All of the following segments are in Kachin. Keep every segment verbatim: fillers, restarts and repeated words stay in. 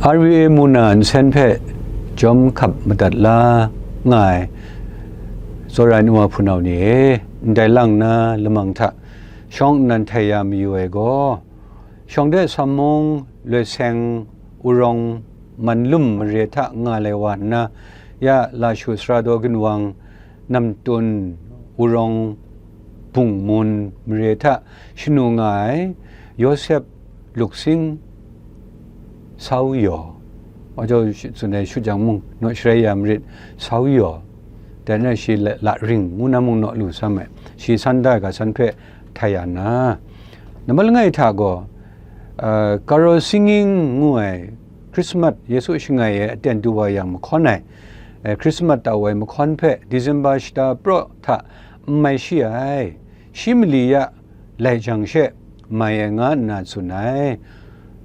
R V A mu na nsen hpe jawm hkap madat la nga ai tsawra ai nu wa hpunau ni e, ndai lang na lamang hta shawng nnan htai ya mayu ai gaw, shawng de Sammung, Loi Seng, Urawng, Manlum mare hta nga lai wa nna, ya Lashu Sara Daw Ginwang, Namtun, Urawng, Bungmun mare hta shanu nga ai Yawsep Luksing, Sau Yaw, wa jau shi- tsun ai shut jang mung, naw sharai ya marit, Sau Yaw, dai na shi la, la ring ngu na mung naw lu sam ai, shi san da ai ga san hpe htai ya na, nambat langai hta gaw, uh, carol singing ngu ai Christmas Yesu shangai ai aten du wa yang mahkawn ai, eh, Christmas tau ai mahkawn hpe December shata praw hta n mai shi ai, shi mali ya lai jang she mai ai nga nna tsun ai,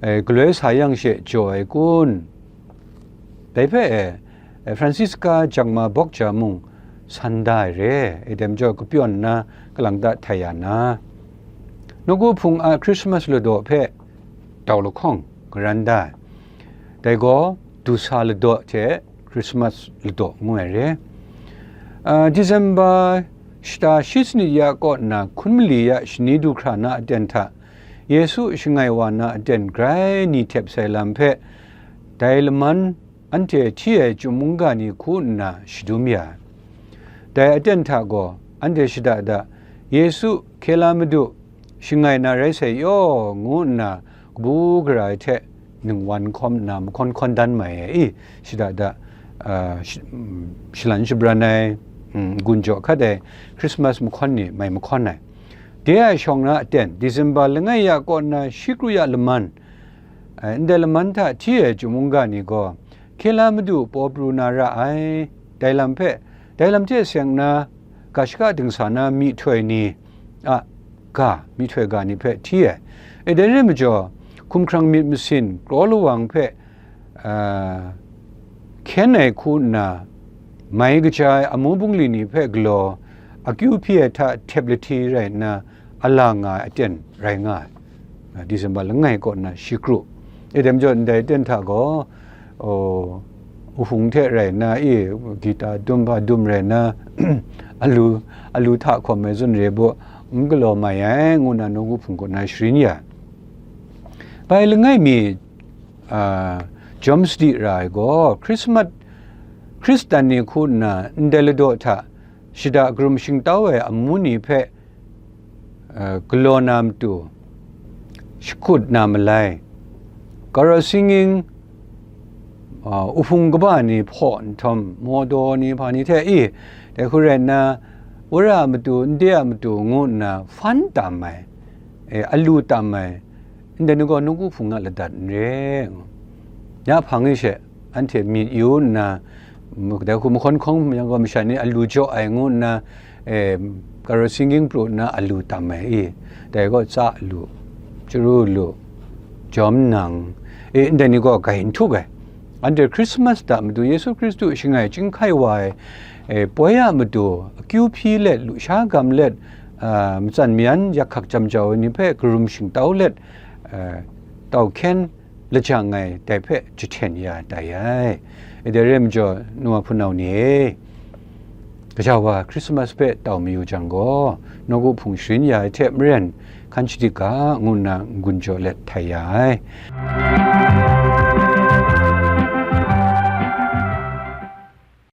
eh, galoi sa yang she jaw ai kun? Dai hpe e, Francisca Jakma Bokja mung san da ai re, e dem jaw kapyawn nna kalang ta htai ya na, nawku hpung a Christmas ladaw hpe dau lahkawng garan da ai. Dai gaw, du sa ladaw hte Christmas ladaw ngu ai re. Ah, December shata shi sanit ya kaw nna hkun mali ya shani du hkra na aten hta, Yesu shangai wa na aten grai ni htep sai lam hpe, dai laman anhte hti ai chyum mungga ni hku nna shadum ya ai. Dai aten hta gaw, anhte shada da, Yesu, hkye la Madu, shangai na rai sai yaw, ngu nna kabu gara ai hte ningwan hkawm nna mahkawn hkawn dan mai ai i, shada da, ah, sh-, mm, shalan shabran ai, mm, gun jaw hkat ai Christmas mahkawn ni mai mahkawn ai. De ai shawng na aten, December langai ya kaw nna shi kru ya laman, eh, ndai laman hta hti ai chyum mungga ni gaw, hkye la Madu paw pru na ra ai, dai lam hpe, dai lam hte seng na, ga shaka dingsa na myihtoi ni a ga, myihtoi ga ni hpe hti ai. E dai re majaw, hkumhkrang myit masin kraw lawang hpe, ah, hkyen ai hku nna, mai kaja ai amu bungli ni hpe galaw, akyu hpyi ai hta htep lahti rai nna, a la nga ai aten rai nga ai. Ah, December langai kaw nna shi kru. E dem jaw ndai aten hta gaw, o, uhung hte rai nna, e, gita dum hpa dum rai nna, alu, alu hta hkawm ai zun re baw, n galaw mai ai, ngu nna nawku hpung kaw na sharin ya ai. Bai langai mi, a, jawm sadi ra ai gaw, Christmas, Hkristan ni hku nna ndai ladaw hta shada karum shingtau ai amu ni hpe, a, galaw na matu, shakut na malai, carol singing, a, uhpung kaba ni hpaw nhtawm, mawdaw ni hpa ni hte, i, dai hku rai nna, wora a matu, nde a matu ngu nna, fan tam ai, e, alu tam ai, ndai ni gaw nawku hpung a ladat n re. Ya hpang e she, anhte myit yu nna, m-, dai hku mahkawn hkawng yang gaw masha ni alu jaw ai ngu nna, e, carol singing pru nna alu tam ai i, dai gaw tsa lu, chyaru lu, jawm nang, e, ndai ni gaw grai n htup ai. Anhte Christmas hta matu Yesu Hkristu shangai chyinghkai wa ai, e, poi a matu akyu hpyi let, lusha gam let, a, matsan mayan yak hkak jam jau ai ni hpe karum shingtau let, a, tau hkyen lajang ai dai hpe jahten ya tai ai. E dai re majaw, nu wa hpunau ni e, gaja wa Christmas hpe tau mayu jang gaw, nawku hpung sharin ya ai hte maren, hkan shadi ga, ngu nna n-gun jaw let htai ya ai.